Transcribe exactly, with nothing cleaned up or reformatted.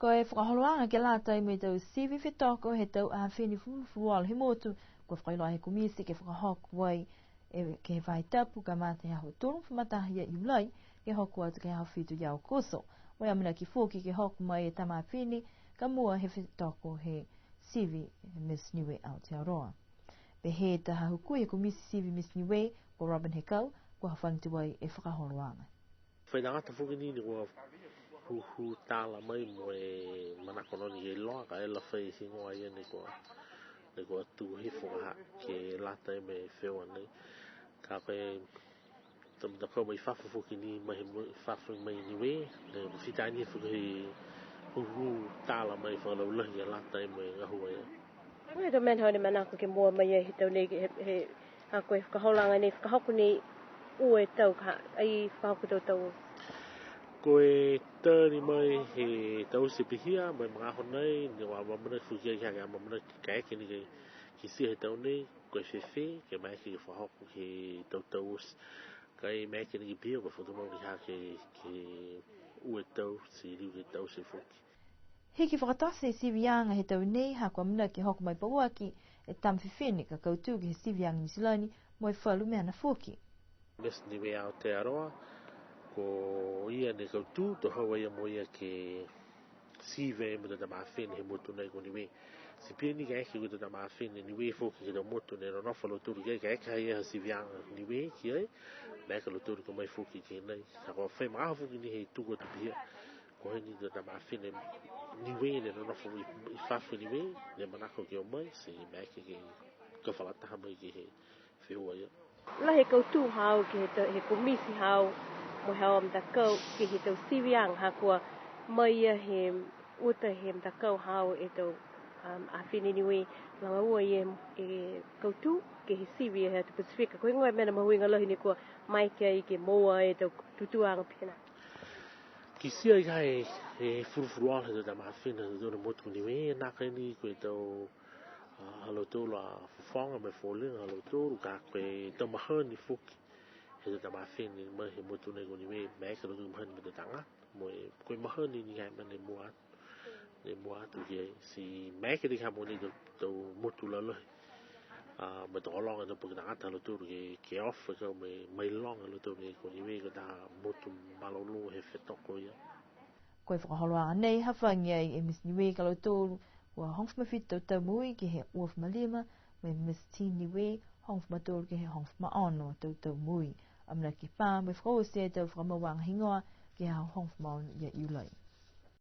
Ko e fakaholoaga ke lata mo e tau sivi fetoko he tau afine fulufuluola he motu, kua fakailoa he komiti ke fakahoko ai e, ke he faahi tapu kamata he aho tolugofulu ma taha ia Iulai, ke hoko atu ke he aho fitu ia Aokuso. Mo e amanaki foki ke hoko mai e tama afine ka mua he fetoko he sivi Miss Niue Aotearoa. Pehē e taha hukui he komiti sivi Miss Niue, ko Robin Hekau, kua hafagi tuai e fakaholoaga. Fai tagata foki ni ne kua hūhū tala mai mo e manako nō ni ke iloa, ka e la fai higoa ia ne kua, ne kua tū hifo ka ke lata mo e feua nei. Ka ko e tau matakau mai fafo foki ni mai he mo-, fafo mai Niue, ne fita ni foki he hūhū tala mai fakalaulahi ke lata mo e gahua ia. Ko e tau mena hau ne manako ke moua mai ai he tau nei, he, he, a ko e fakaholoaga nei, fakahoko nei ua e tau ka, ai fakahoko tau tau. Ko e tali mai he tau oti pihia, mai magaaho nei, ne kua amaamanaki foki ai ke amaamanaki ke eke ni ke, ke kitia he tau nei, ko e fēfē, ke maeke ke fakahoko ke he tau tau oti. Ka e maeke ni ke pihia, ko e fakatumau ni ha ke, ke ua e tau, ti liu ke tau oti foki. Hiki fakatote e siviaga he tau nei, ha kua amanaki ke hoko mai pauaki e tama fifine ka kautū ke he siviaga Niu Silani, mo e falu mena foki. Miss Niue Aotearoa, ko ia ne kautū, to hau a ia mo ia ke sivi mo e tau tama fifine he motu nei ko Niue. Ti pihia ni ka eke ko e tau tama fifine Niue foki ke he tau motu ne nonofo a lautolu ki ai, ka eke ha ia ha siviaga Niue ki ai, maeke a lautolu ke o mai foki ki nei. Ka kua fai magaaho foki ni he tuku atu pihia. Ko e ha ni e tau tama fifine Niue ne nonofo i, i fafo Niue, ne manako ke o mai, ti maeke ke kau fakalataha mai ke he feua ia. Lahi e kautū haau ke he tau, he komiti haau, mo e haau a matakau, ke he tau siviaga ha kua mai ia he uta he matakau haau e tau, um, afine Niue, laga ua ia e kautū, ke he sivi he atu Pasifika. Ko e heigoa e mena mahuiga lahi ne kua maeke ai ke moua e tau tutūaga pihia nā. Kitia ai ka e, e fulufuluola he tau tama fifine he tau motu Niue, nākai ni ko e tau, a, ha lautolu a fofoga mo e foliga ha lautolu, ka ko e tau mahani foki he tau tama fifine mai he motu nei ko Niue, maeke a lautolu mahani mo e tau tagata, mo e, ko e mahani ni ka e mena ne mua atu. Ne mua atu ki ai, ti maeke ni ka mogonei tau, tau motu lalahi. A, mo e tokologa e tau puke tagata ha lautolu ke, ke ofo e kau mo e mailoga a lautolu nei ko Niue ko e taha motu malolō he fetoko ia. Ko e fakaholoaga nei, hafagi ai e Miss Niue ka lautolu, kua hogofulu ma fitu tau tau moui ke he uafulu ma lima, mo e Miss Teen Niue, hogofulu ma tolu ke he hogofulu ma ono tau tau moui. Amanaki pā mo e fakaoti e tau fakamauaga higoa ke he aho hogofulu ma ono ia Iulai.